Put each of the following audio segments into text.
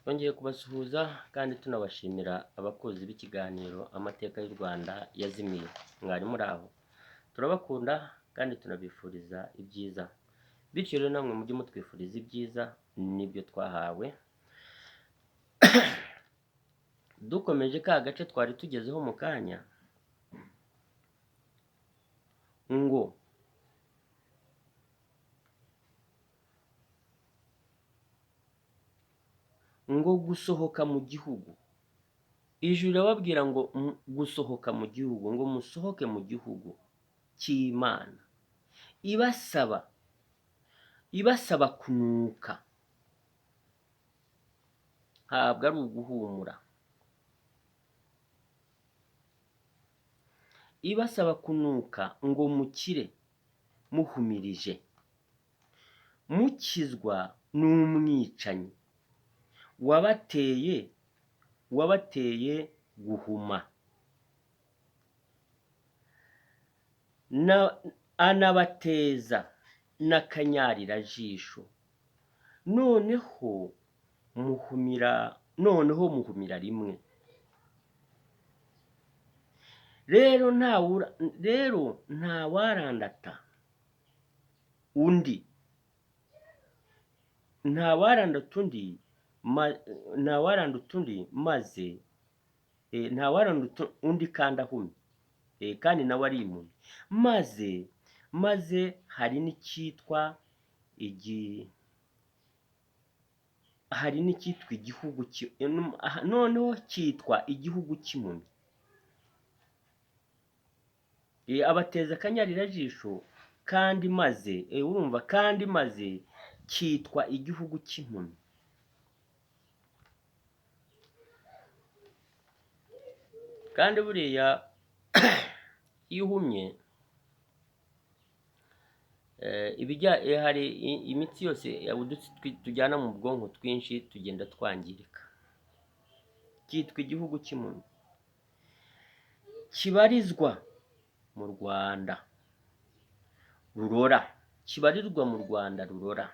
Twongeye kubasuhuza kandi tunabashimira abakunzi b'ikiganiro Amateka y'u Rwanda yazimiye. Mwari muri aho, turabakunda kandi tunabifuriza ibyiza. Bityo rero namwe mujye mutwifuriza ibyiza n'ibyo twahawe. Dukomeje ka gace twari tugezeho mu kanya, ngo gusohoka mu gihugu. Ijuru rirababwira ngo gusohoka mu gihugu, ngo musohoke mu gihugu cy'Imana, ibasaba kunuka, ntabwo ari uguhumura, ibasaba kunuka ngo mukire muhumirije, mukizwa n'umwicanyi wabateye guhuma, anabateza n'akanyarirajisho, noneho muhumira rimwe. Rero ntawarandata undi, ntawarandata undi maze ntawarandata undi kandi ahumye, kandi nawe ari impumyi, maze hari n'icyitwa igihugu, noneho cyitwa igihugu cy'impumyi. Abateza akanyarirajisho kandi maze urumva, kandi maze cyitwa igihugu cy'impumyi. Kandi buriya iyo uhumye hari imitsi yose, udutsi tujyana mu bwonko twinshi tugenda twangirika. Cyitwa igihugu cy'impumyi, kibarizwa mu Rwanda rurora, kibarizwa mu Rwanda rurora.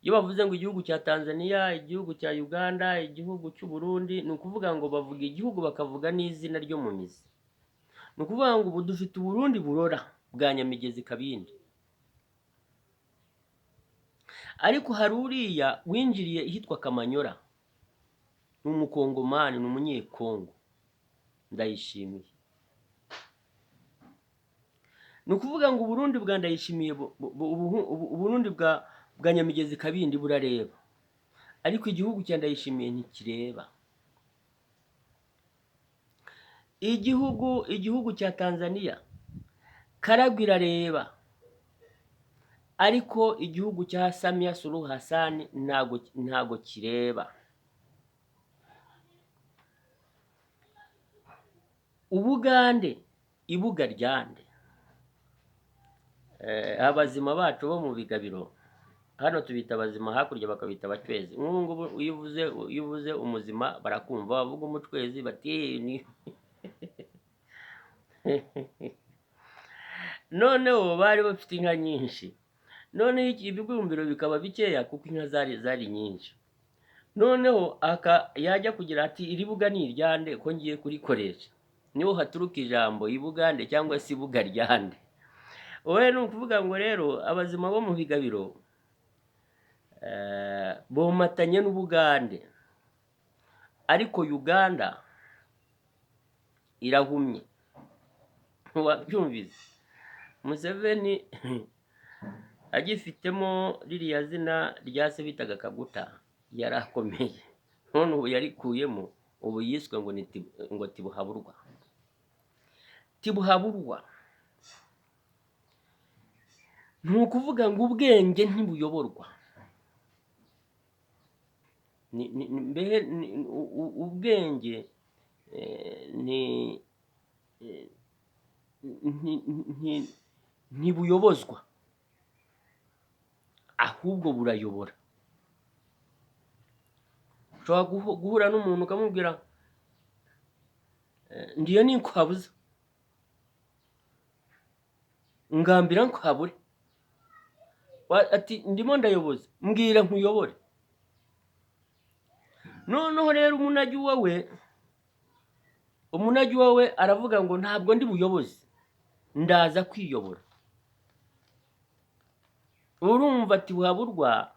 Iyo bavuze ngo igihugu cya Tanzania, igihugu cya Uganda, igihugu cy'u Burundi, ni ukuvuga ngo bavuga igihugu bakavuga n'izina ryo mu mizi. Ni ukuvuga ngo ubu dufite Uburundi burora bwa Nyamigezi Kabindi, ariko hari uriya winjiriye ihitwa Kamanyora, ni umukongomani, ni umunyekongo, Ndayishimiye. Ni ukuvuga ngo Uburundi bwa Ndayishimiye, Uburundi bwa Nyamigezi Kabindi burareba, ariko igihugu cya Ndayishimiye ntikireba. Igihugu cya Tanzania Karagwe irareba, ariko igihugu cya Samia Suluhu Hassan ntago kireba. Ubugande ibuga ryande, abazima bacu bo mu bigabiro hano tubita abazima, hakurya bakabita abacwezi. Nk'ubu ngubu iyo uvuze umuzima barakumva, bavuga umucwezi bati ni noneho bari bafite inka nyinshi, noneho ibibumbiro bikaba bikeya kuko inka zari nyinshi. Noneho yajya kugira ati iri buga ni iryande ko ngiye kurikoresha, niho haturuka ijambo ibugande cyangwa se ibuga ryande. Wowe ni ukuvuga ngo rero abazima bo mu bigabiro bomatanye n'Ubugande, ariko Uganda irahumye. Wabyumvise, Museveni agifitemo ririya zina rya se bitaga Kaguta yarakomeye, none ubu yarikuyemo, ubu yiswe ngo ni ngo Tibuhaburwa. Tibuhaburwa ni ukuvuga ngo ubwenge ntibuyoborwa, mbehe ubwenge ntibuyobozwa, ahubwo burayobora. Ushobora guhura n'umuntu ukamubwira ndiyo ninkwabuza ngambira nkwabure, ati ndimo ndayoboza, mbwira nkuyobore. Noneho rero umunajyi wowe aravuga ngo ntabwo ndi buyobozi, ndaza kwiyobora. Urumva ati buhaburwa.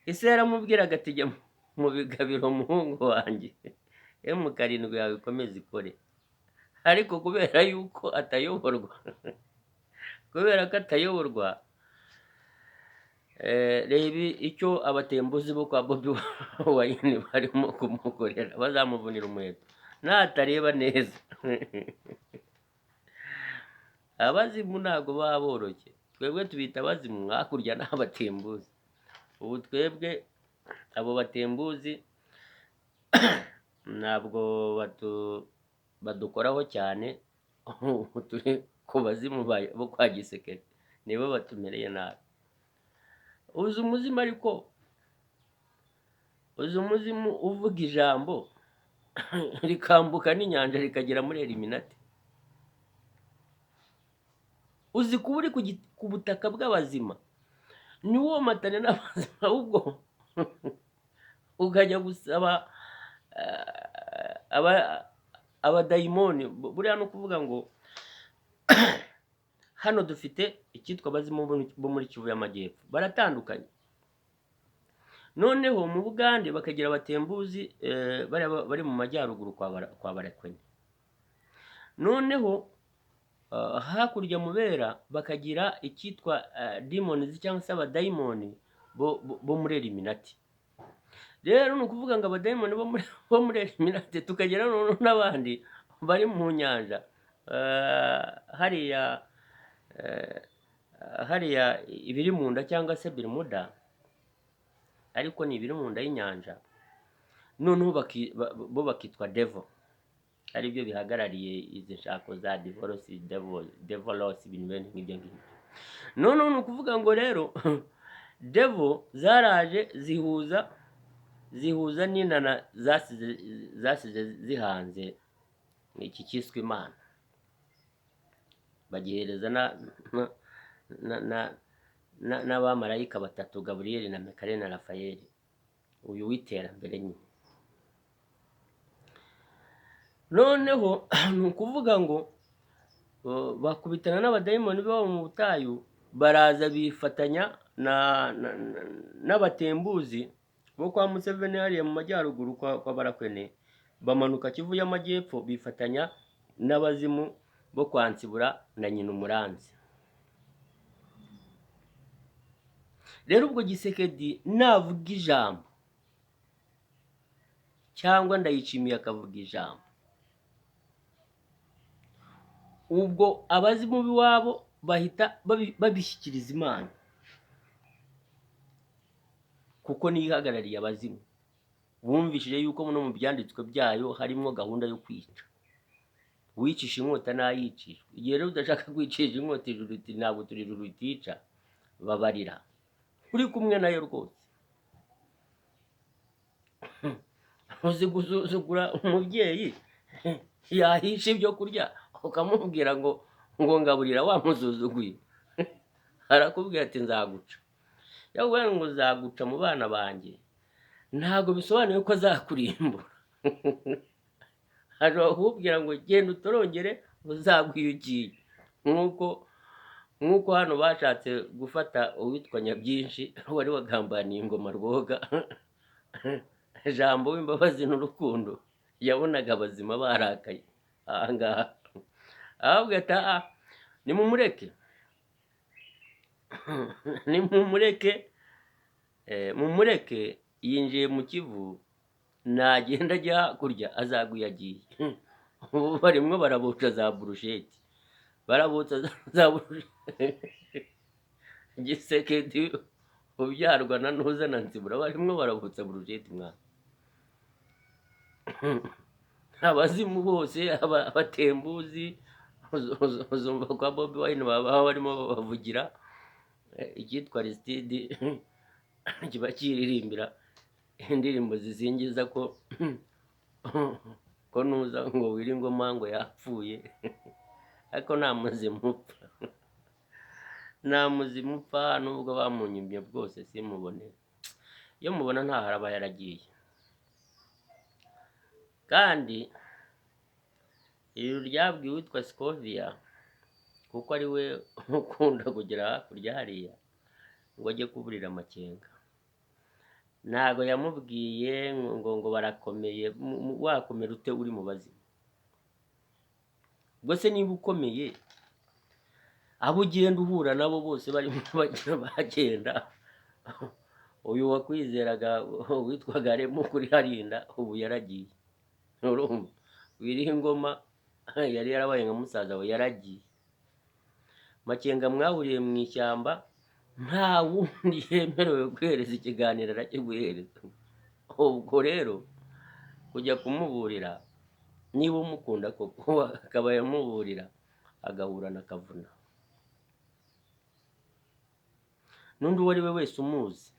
Ese yaramubwiraga ati jya mu bigabiro muhungu wanjye, M7 yawe ikomeze ikore. Ariko kubera yuko atayoborwa, kubera ko atayoborwa, reba icyo abatembuzi bo kwa Bobi Wine barimo kumukorera, bazamuvunira umuheto natareba neza. Abazimu ntabwo baba boroshye, twebwe tubita abazimu, hakurya ni abatembuzi. Ubu twebwe abo batembuzi ntabwo badukoraho cyane, ubu turi ku bazimu bo kwa Gisekedi, nibo batumereye nabi. Uzi umuzimu, ariko uzi umuzimu uvuga ijambo rikambuka n'inyanja rikagera muri Eliminati? Uzi kuba uri ku butaka bw'abazima, ni womatane n'abazima, ahubwo ukajya gusaba abadayimoni. Buriya ni ukuvuga ngo hano dufite icyitwa abazimu bo muri Kivu y'Amajyepfo, baratandukanye. Noneho mu Bugande bakagira abatembuzi bari mu majyaruguru kwa Barakweni. Noneho hakurya mu Bera bakagira icyitwa demons cyangwa se abadayimoni bo muri Eliminati. Rero ni ukuvuga ngo abadayimoni bo muri Eliminati, tukagira noneho n'abandi bari mu nyanja, hariya ibiri mu nda cyangwa se Bermuda, ariko ni ibiri mu nda y'inyanja. Noneho bo bakitwa devil, aribyo bihagarariye izi nshako za divorce, devil, ibintu bene nk'ibyo ngibyo. Noneho ni ukuvuga ngo rero devil zaraje zihuza n'inana zasize zihanze iki cyiswe Imana, bagihereza n'abamarayika batatu, Gaburiyeli na Mikayeli na Rafayeli, uyu w'iterambere nyine. Noneho ni ukuvuga ngo bakubitana n'abadayimoni babo mu butayu, baraza bifatanya n'abatembuzi bo kwa Museveni hariya mu majyaruguru kwa Barakwene, bamanuka Kivu y'Amajyepfo bifatanya n'abazimu bo kwa Nsibura na nyina Umuranzi. Rero ubwo Gisekedi navuga ijambo cyangwa Ndayishimiye akavuga ijambo, ubwo abazimu b'iwabo bahita babishyikiriza Imana, kuko niyo ihagarariye abazimu. Bumvishije yuko no mu byanditswe byayo harimo gahunda yo kwica, uwicisha inkota n'ayicishwa. Igihe rero udashaka kwicisha inkota ijuru riti ntabwo turi ijuru ritica, babarira uri kumwe nayo rwose. Uzi gusuzugura umubyeyi yahisha ibyo kurya ukamubwira ngo ngaburira, wamusuzuguye arakubwira ati nzaguca. Yakubwira ngo nzaguca mu bana banjye, ntabwo bisobanuye ko azakurimbura. Ashobora kukubwira ngo genda utorongere uzagwa iyo ugiye. Nk'uko hano bashatse gufata uwitwa Nyabyinshi wari wagambaniye ingoma Rwoga, Jambo w'imbabazi n'urukundo yabonaga abazima barakaye aha ngaha, ahubwo ati aha nimumureke, nimumureke, mumureke yinjiye mu Kivu, nagenda ajya hakurya azagwa iyo agiye. Ubu barimwo barabotsa za burusheti, barabotsa za burusheti. Gisekedi ubyarwa na Ntuza na Nsibura barimwo barabotsa burusheti mwana. Abazimu bose, abatembuzi, uzumva kwa Bobi Wine baba barimo babavugira icyitwa Aristide kiba kiririmbira indirimbo zisingiza ko Ntuza ngo wiri ingoma ngo yapfuye, ariko nta muzimu upfa, nta muzimu upfa nubwo bamunyimye bwose simubone. Iyo mubona ntaho araba yaragiye. Kandi ijuru ryabwiye uwitwa Scovia, kuko ari we ukunda kugera hakurya hariya, ngo ajye kuburira Amakenga. Ntago yamubwiye ngo barakomeye. Wakomera ute uri mu bazima? Ubwo se niba ukomeye, abo ugenda uhura nabo bose barimo bagenda. Uyu wakwizeraga witwaga Remo kuri harinda, ubu yaragiye. Urumva Wiringoma yari yarabaye nka musaza we, yaragiye. Makenga mwahuriye mu ishyamba, nta wundi yemerewe guhereza ikiganiro, arakiguhereza. Ubwo rero kujya kumuburira, niba umukunda koko, akaba yamuburira agahura na Kavuna n'undi uwo ari we wese umuzi,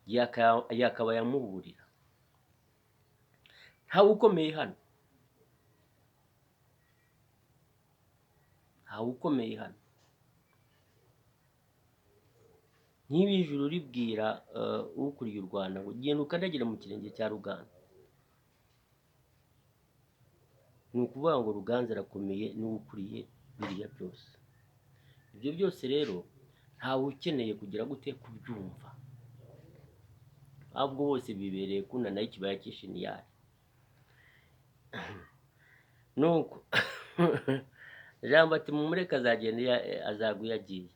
yakaba yamuburira. Ntawe ukomeye hano, ntawe ukomeye hano. Niba ijuru ribwira ukuriye u Rwanda ngo genda ukandagire mu kirenge cya Ruganzu, ni ukuvuga ngo Ruganzu arakomeye, niwe ukuriye biriya byose. Ibyo byose rero ntawe ukeneye kugira gute kubyumva, ahubwo bose bibereye kunana y'ikibaya cy'Ishiniyari. Nuko Jambo ati mumureke azagenda azagwa iyo agiye,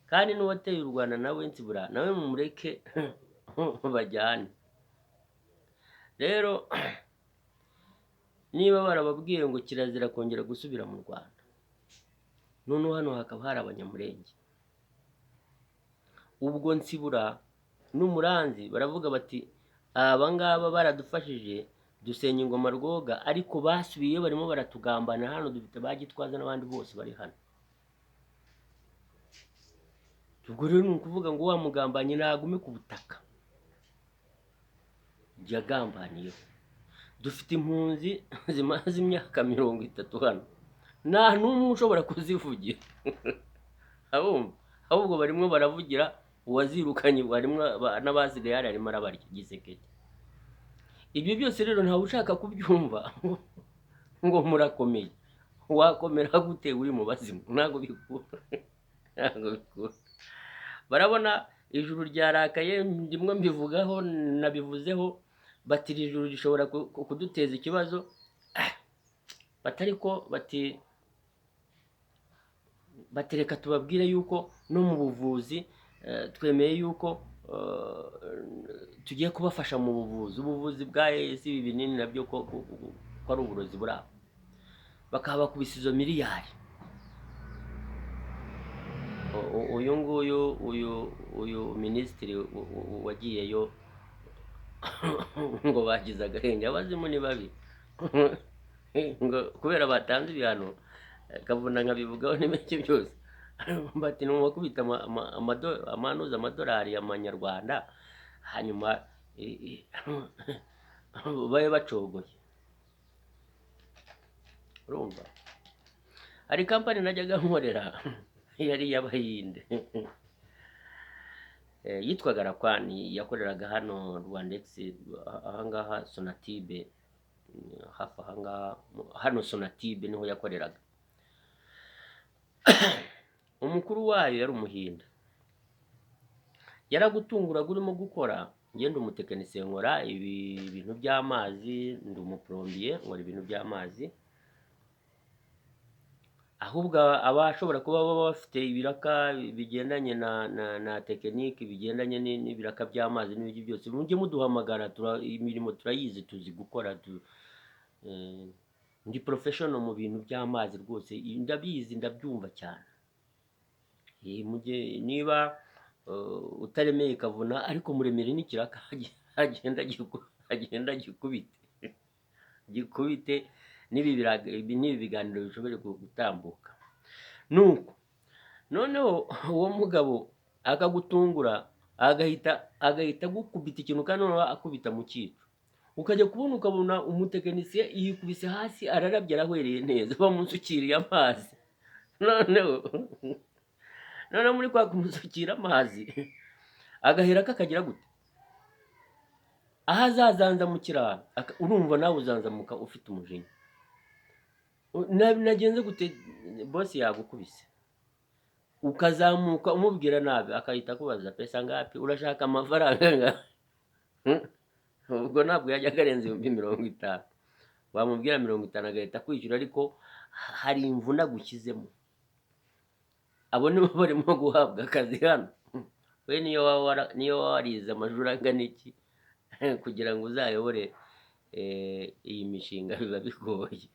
kandi n'uwateye u Rwanda nawe Nsibura nawe mumureke bajyane. Rero niba barababwiye ngo kirazira kongera gusubira mu Rwanda, noneho hano hakaba hari Abanyamurenge, ubwo Nsibura n'Umuranzi baravuga bati aba ngaba baradufashije dusenya ingoma Rwoga, ariko basubiyeyo barimo baratugambana. Hano dufite ba Gitwaza n'abandi bose bari hano. Ubwo rero ni ukuvuga ngo wa mugambanyi nagume ku butaka yagambaniyeho. Dufite impunzi zimaze imyaka 30 hano, nta n'umwe ushobora kuzivugira. Ahubwo barimo baravugira uwazirukanye, barimo n'abasigaye hariya arimo arabarya Gisekedi. Ibyo byose rero ntawe ushaka kubyumva ngo murakomeye. Wakomera gute uri mu bazimu? Ntabwo bikura, ntabwo bikura. Barabona ijuru ryarakaye, ndimwe mbivugaho, nabivuzeho, bati iri juru rishobora kuduteza ikibazo. Batari ko bati batereka tubabwire yuko no mu buvuzi twemeye yuko tugiye kubafasha mu buvuzi, ubuvuzi bwa AS, ibi binini nabyo ko ari uburozi buri aho, bakabakubisa izo miliyari. Uyu nguyu uyu minisitiri wagiyeyo ngo bagize agahenge, abazimu ni babi, ngo kubera batanze ibihano. Kavuna nkabivugaho n'ibiki byose, bati ni uwakubita amanuza amadolari y'amanyarwanda, hanyuma babe bacogoye. Urumva hari kampani najyaga nkorera yari iy'Abahinde, yitwaga Rakwani, yakoreraga hano Rwandex, ahangaha Sonatibe, hafi ahangaha hano Sonatibe niho yakoreraga. Umukuru wayo yari Umuhinde, yaragutunguraga urimo gukora. Ngenda umutekinisiye, nkora ibi bintu by'amazi, ndi umuplombiye, nkora ibintu by'amazi. Ahubwo abashobora kuba baba bafite ibiraka bigendanye na tekiniki, bigendanye n'ibiraka by'amazi n'ibindi byose, mujye muduhamagara, imirimo turayizi, tuzi gukora, ndi professional mu bintu by'amazi rwose, ndabizi, ndabyumva cyane. Mujye niba utaremeye Kavuna, ariko muremere n'ikiraka, agenda agikubite gikubite, n'ibi biganiro bishobore gutambuka. Nuko noneho uwo mugabo akagutungura, agahita agukubita ikintu, kandi noneho akubita mu cyico, ukajya kubona ukabona umutekinisiye yikubise hasi, ararabye, arahwereye neza, bamusukiriye amazi. Noneho muri kwa kumusukira amazi, agahera kakagira gute, Aho azazanzamukira, urumva nawe uzanzamuka ufite umujinya. Nagenze gute? Bosi yagukubise, ukazamuka umubwira nabi, akahita akubaza: "Pesa ngapi? Urashaka amafaranga angahe?" Ubwo ntabwo yajyaga arenza 50,000. Wamubwira 50, agahita akwishyura, ariko hari imvune agushyizemo. Abo nibo barimo guhabwa akazi hano. We niyo waba warize amashuri angana iki, kugira ngo uzayobore iyi mishinga biba bigoye.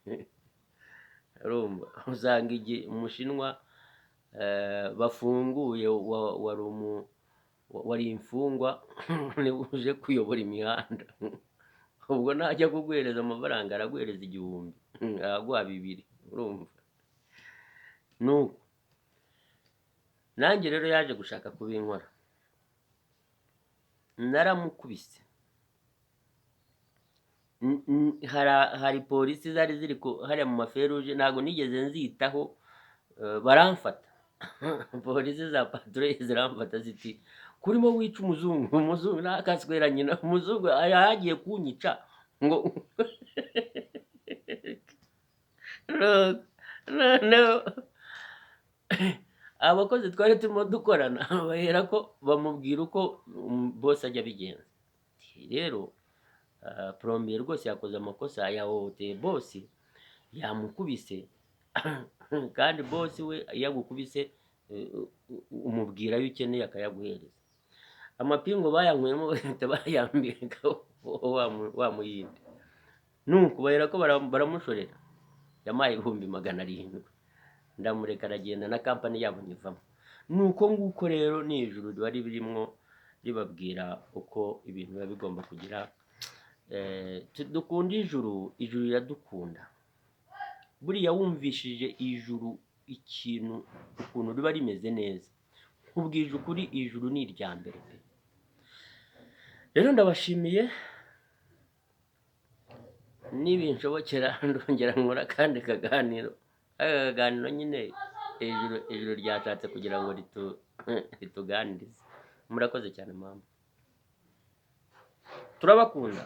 Urumva, usanga igihe umushinwa bafunguye wari imfungwa niba uje kuyobora imihanda, ubwo najya kuguhereza amafaranga araguhereza 1000, araguha 2000. Urumva, nuko nanjye rero yaje gushaka kubinkora, naramukubise. Hari polisi zari ziri hariya mu maferuje, ntabwo nigeze nzitaho, baramfata. Polisi za patrouille ziramfata, ziti: "Kurimo wica umuzungu?" Umuzungu nakaswera nyina, umuzungu yagiye kunyica ngo noneho abakozi twari turimo dukorana bahera ko bamubwira uko bosi ajya abigenza. Ati, rero plombier rwose yakoze amakosa, yahohoteye bosi, yamukubise, kandi bosi we iyo agukubise umubwira ayo ukeneye akayaguhereza. Amapingu bayankuyemo, bahita bayambika wa muyindi. Nuko bahera ko baramushorera. Yampaye 700,000, ndamureka aragenda, na kampani yabo nyivamo. Nuko nguko rero ni ijuru riba ririmwo ribabwira uko ibintu biba bigomba kugira. Dukunda ijuru, ijuru riradukunda. Buriya wumvishije ijuru ikintu ukuntu riba rimeze neza, nkubwije ukuri, ijuru ni irya mbere pe. Rero ndabashimiye, nibinshobokera ndongera nkora akandi kaganiro. Aka kaganiro nyine ijuru ryashatse kugira ngo rituganirize. Murakoze cyane mama, turabakunda.